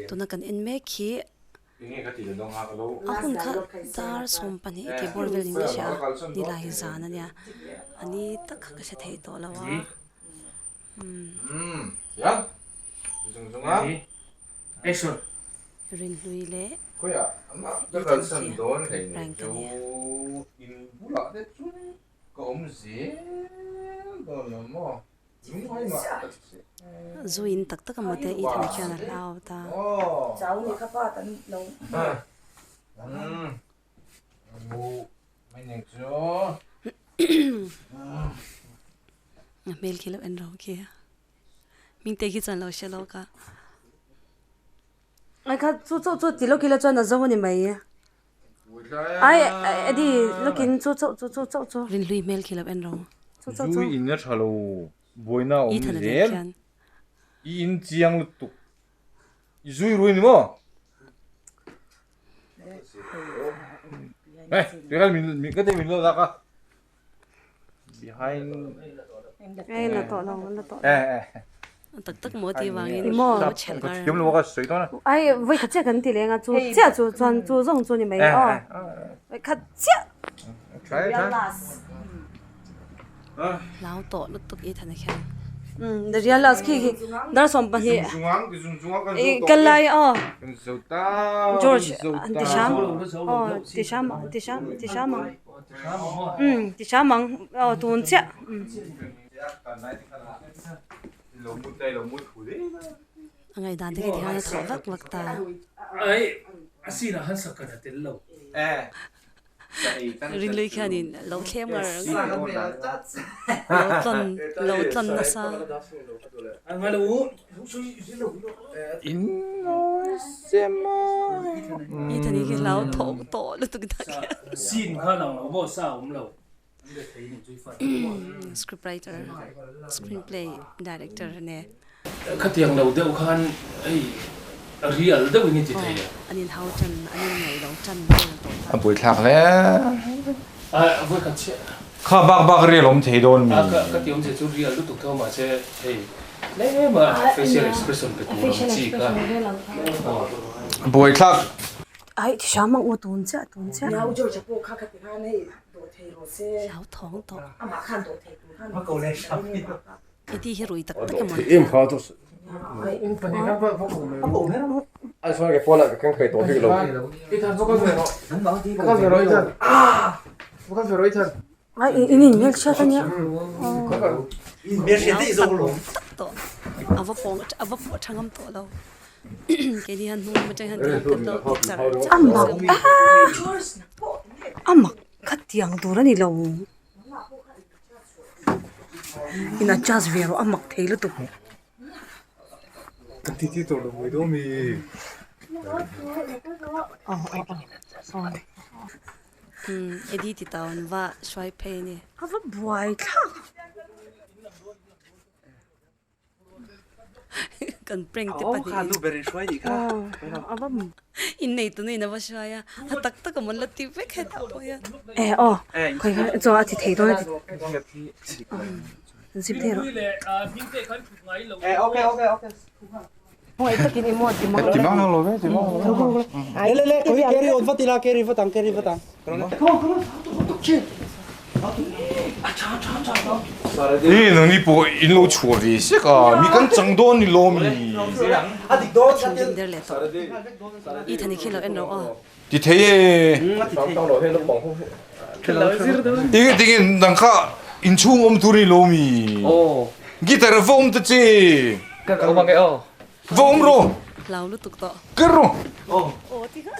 Tuna kan en mek hi a hun kha dar 12 tih bawr vel niin ka hria a nilai zan a nia a ni tak kha ka hre thei tawh lo a Rinhlui leh Ethan khi an prank a ni. Zu in tak tak a maw te Ethan khian a hlau ta. A hmel khi lo en ro khi. Hmingte khi chuan lo hre lo ka. Ai kha chu chu chu ti lawk ila chuan a zo a ni mai. Ai Eddie lawkin chu chauh chu chu chauh chu. Rinhlui hmel khi lo en ro. Chu chauh chu. Zu in a tha lo buaina a awm zel. I in chiang lutuk. I zui rui ni maw? Hey, tui min ka te min lo lak a. Behind. Ei la tawh lo, la tawh lo. Eh eh. Tak tak maw tih vangin Maw. lo chhelh Ka ngar. thiam lo ka sawi dawn a. Ai vawi khat chiah kan ti leng a chu chiah chu chuan chu zawng chu ni mai aw. Vawi khat chiah. Try try. Hlau tawh lutuk i thana khian. Umm the real last khi khi dar 12 i kal lai aw George an ti hram aw ti hram ti hram ti hram ang umm ti hram ang aw tun chiah umm. A ngaihdan te khi ti hian a thawh vak vak ta. Rinlui khianin lo thlem ngar ngar lo tlawn lo tlawn nasa. Ethan hi khi hlau thawk tawh lutuk dah khian. Script writer, screenplay director a ni. Khatiang lo deuh khan hei real deuhin i ti thei a. An in hau tan, an in ngaih lo tan vel tawh ta. A buaithlak hle. A vawi khat chiah. Kha bak bak real awm thei dawn mi? A ka ti awm che chu real lutuk tho mahse hei tlem a facial expression pe tur ang chi kha. Buaithlak. Ai ti hram ang u tun chiah tun chiah. Nau George-a pawh kha ka ti khan hei dawh thei rawh se. Hlau thawng tawh. Amah khan dawh thei tur khan. I ti hi rui tak tak emaw Ai in in hmelchhiat ania. Tak tawh a va pawng a va pawh tha ngam tawh lo keini hian hnung lam atang hian ti kan lo ti char char Amak amak khatiang tur a ni lo. In adjust ve rawh a mak thei lutuk. Ka ti ti tawh lo mai dawn mi. Umm Eddie ti tau an va hruai phei a ni. A va buai thlak. Kan prank te pahnih in innei tuna in a va hruai a, a tak tak a mawn la ti vek hetah pawh hian. E aw khawi kha chaw a ti thei dawn a ti zip thei rawh. Hmangaih takin i maw ti mang Ti mang lo ve ti mang lo ve. Le le le carry on vat ila carry vat ang carry vat ang. Ih nangni pawh in lo chhuah ve sek a, mi kan chang dawn ni lo mi. Thinrim der leh tawh. I thani khi lo en rawh aw. Ti thei e. Enge tinge nang kha inchhung awm tur ni lo mi. Guitar va awm ta che. Va awm rawh. Hlau lutuk tawh. Ker rawh. Aw ti kha.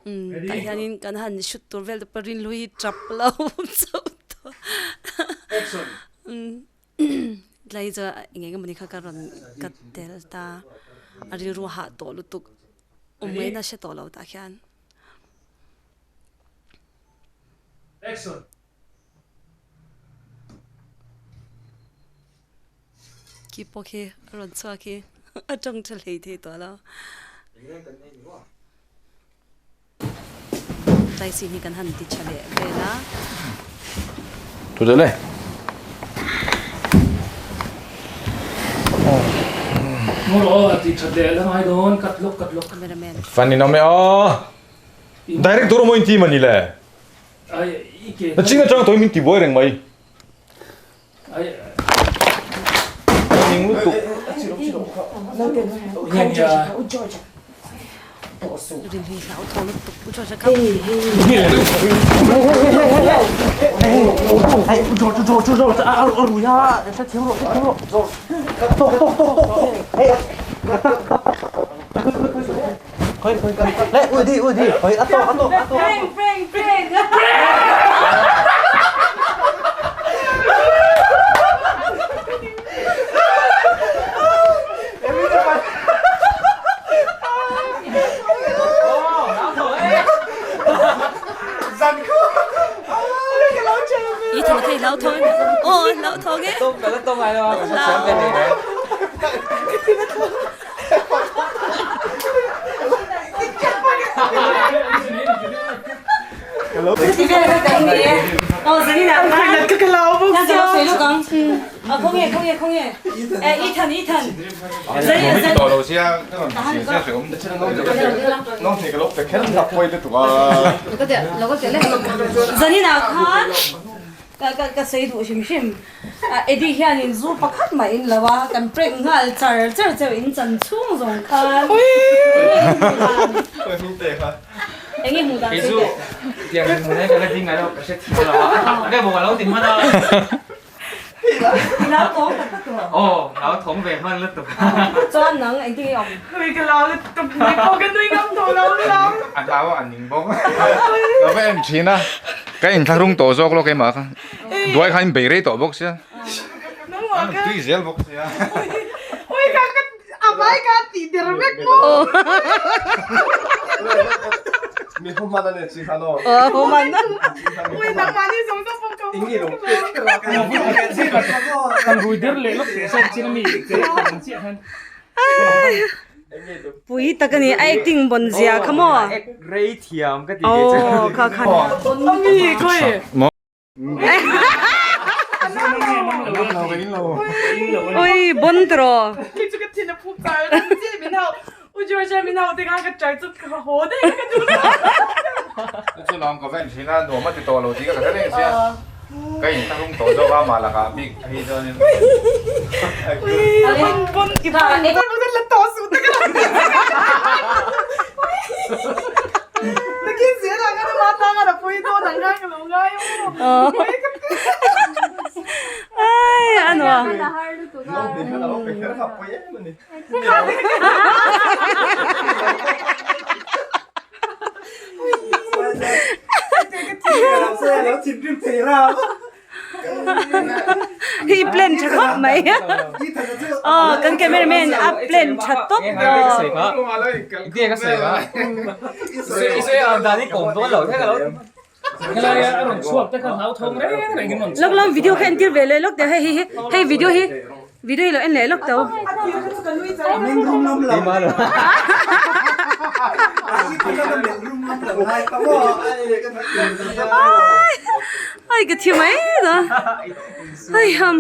Umm tah hianin kan han shoot tur vel te pawh rinhlui hi tap lo chauh tawh umm tlai chu eng eng emawni kha ka rawn ka tel ta a rilru hah tawh lutuk awm ngaihna hre tawh lo tah khian. Khi pawh khi a rawn chhuak hi a tawng tha hlei thei tawh lo. Tlai sin hi kan han ti tha leh vel a. Thu zel e. Mawr aw tih that leh la ngai dawn cut lawk cut lawk. Cameraman. Fan in awm e aw. Direct tur maw in ti mani le. Ai i ke. Na ching atang tawh in min ti buai reng mai. Ai. Ning lutuk. Zaninah khan ka sawi duh hrim hrim Eddie hianin zu pakhat mah in lo a, kan prank nghal char char cheu in chan chhung zawng khan enge hmuh dan sawi teh. Lau thawng tak tak tawh. Aw, lau thawng ve hman lutuk. Chuan nang engtin nge awm? Ui ka lau lutuk mai pawh ka nui ngam tawh lo lam. A hlau a ning bawk. Ka va en thin a, ka inthlahrung tawh zawk lo keimah kha. Duai khan in bei rei tawh bawk sia. Nangmah kha. Tui zel bawk sia. Ui ka ka a vai ka tih der vek maw. Mi ho hman a ni chi khan aw. Aw ho hman. Ui nangmah ni zawng zawng pawh ka Kan rui der leh lawk teh sawn chin ami che ang chiah khan. Pui tak a ni, a acting bon zia kha maw? Act rei thiam ka ti ve che. Aw kha khan. Ami khawi. Ui bon tiraw. Kei chu ka thin a phup char a chi min hau U George min hau te khan ka char chu ka haw daih ka duh lo. Chu lawng ka va inthin a nuam a ti tawh lo tih ka hre reng sia. Ka inthlahrung tawh zawk a mah lakah bik phei chuanin. Ui bon bon i bon bon la tawh suh te ka lo ti. Nakin zel ah khan ama tang a la pui dawn ang khan ka lo ngai a maw. Ai a nuam. Hi plan tha khawp mai. Aw kan cameraman a plan tha tawp. Lawk lam video kha entir ve leh lawk teh hei hi hei video hi video hi lo en leh lawk tawh. Ai ka thi mai da. Ai ham.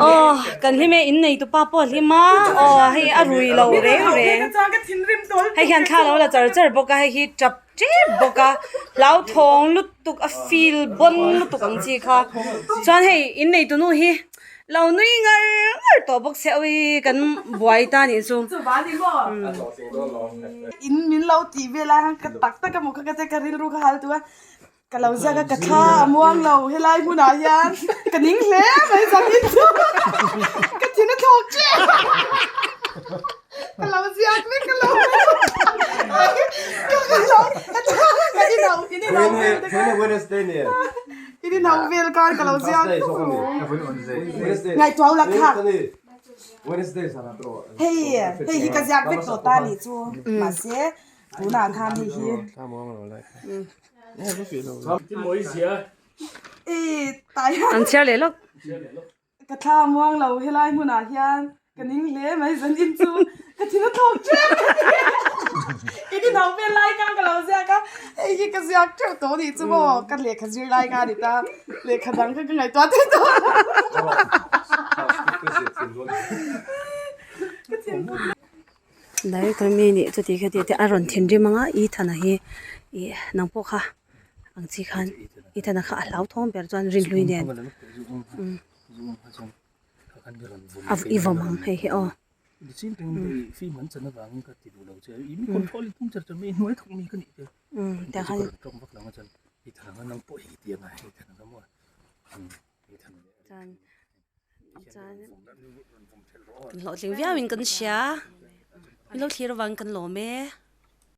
Aw kan hlim e in nei tu pa pawh a hlim a aw hei a rui lo reng reng hei hian thla lo la char char bawk a hei hi tap tep bawk a hlauthawng lutuk a feel bawn lutuk ang chi kha chuan hei in nei tu nu hi lo nui ngar ngar tawh bawk se awi kan buai ta nih chu. In min lo tih vel a ka tak tak a hmu kha ka che ka rilru kha hal tu a. Ka lo ziak a, ka thla a muang lo helai hmunah hian ka ning hle mai zanin chu ka thin a thlawk chiah ka lo ziak vek ka lo ka ka lo ka in ho in in ho vel te khan in in ho vel khan ka lo ziak ngaihtuah ulak kha hei hei hi ka ziak vek tawh ta nih chu mahse Tunah khan hei hi An chhiar leh lawk. Ka thla a muang lo helai hmunah hian. Ka ning hle mai zanin chu ka thil a thlawk tep ka ti. In inho vel lai kha ka lo ziak a, hei hi ka ziak teuh tawh anih chu maw, ka lehkha zir lai kha a ni ta, lehkha dang kha ka ngaihtuah thei tawh lo. Director mi nih chuti kha tih te a rawn thinrim ang a, Ethan-a hi ih nang pawh kha ang chi khan Ethan-a kha a hlauthawng ber chuan rinhlui nen umm. A i vawm ang hei hi aw. Kan hlawhtling viau in kan hria. Min lo thlir avang kan lawm e.